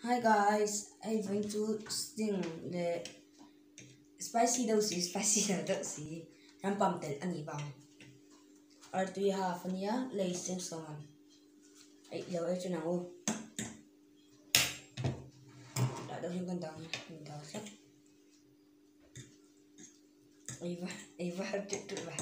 Hi guys, hei vawiin chu sting leh spicy deuh si spicy lo deuh si rampam telh a nih vang artui half a nia lei seng sawng ang eih lo ei chu nang u tah deuh hian kan dang in dang tlat ei va ei va har teuh teuh va.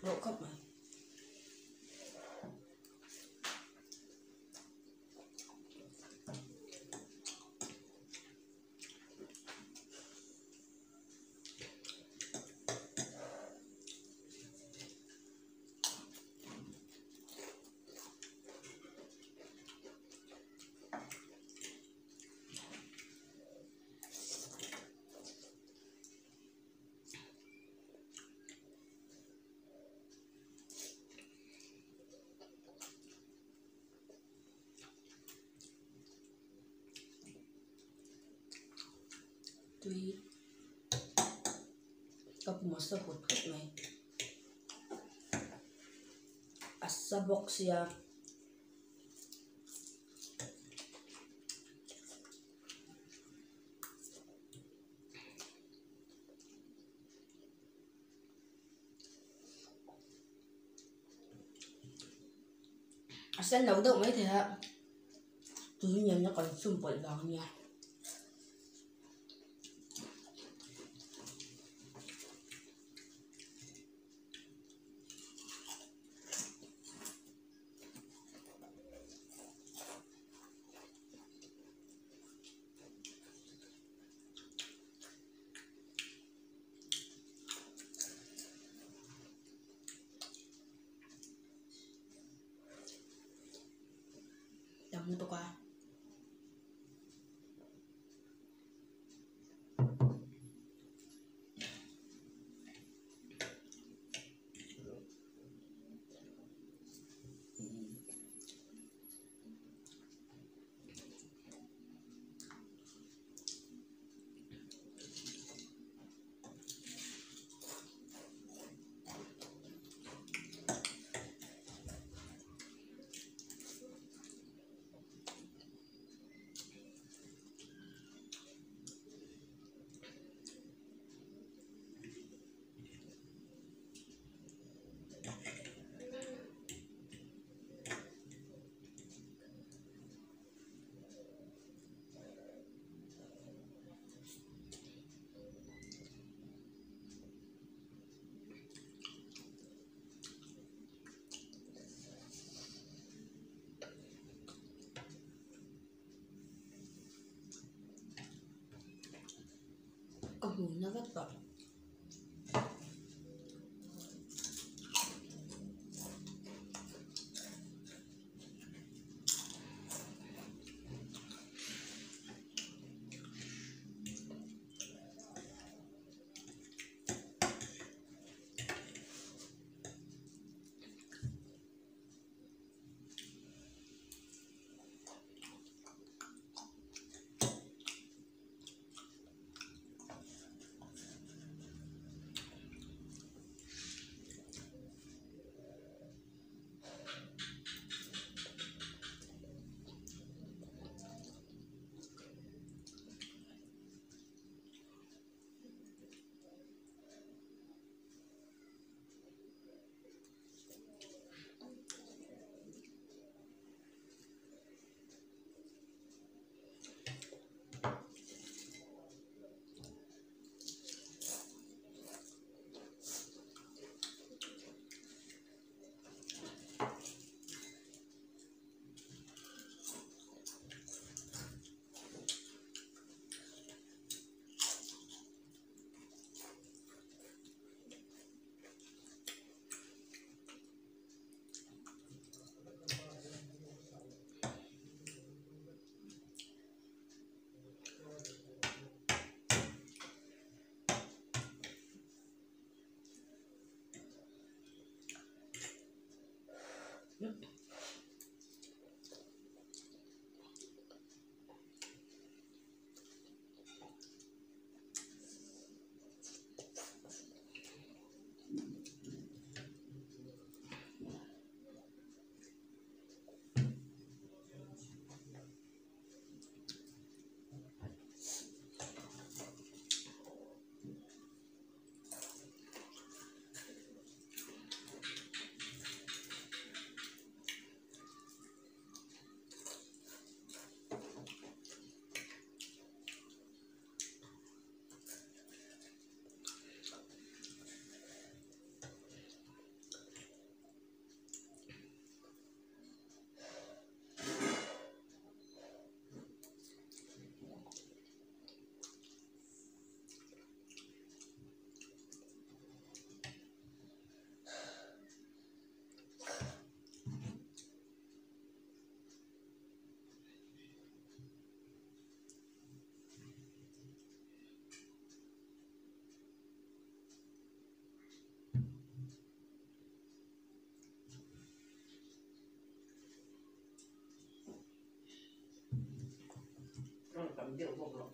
Rawh khawp mai. Tui ka pum a sa hut hut mai a sa bawk sia. A sen lo deuh mai thei a tui nena kan chhum pawlh vang ania. Tam lutuk a. Ka hmu na vek tawh. Tam deuh bawk rawh.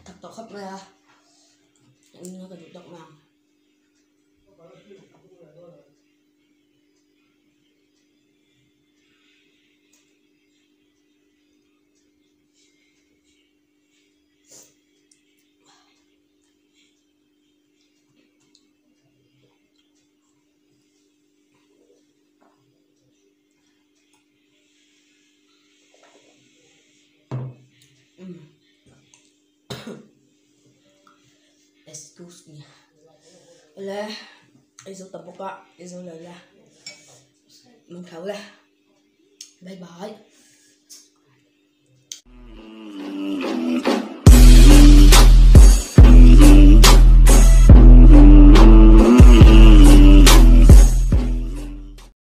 Tak tawh khawp mai a eng nge ka duh tawk mai ang. Excuse me le ei zo ta bawk a ei zo lo la mang tho le bye bye.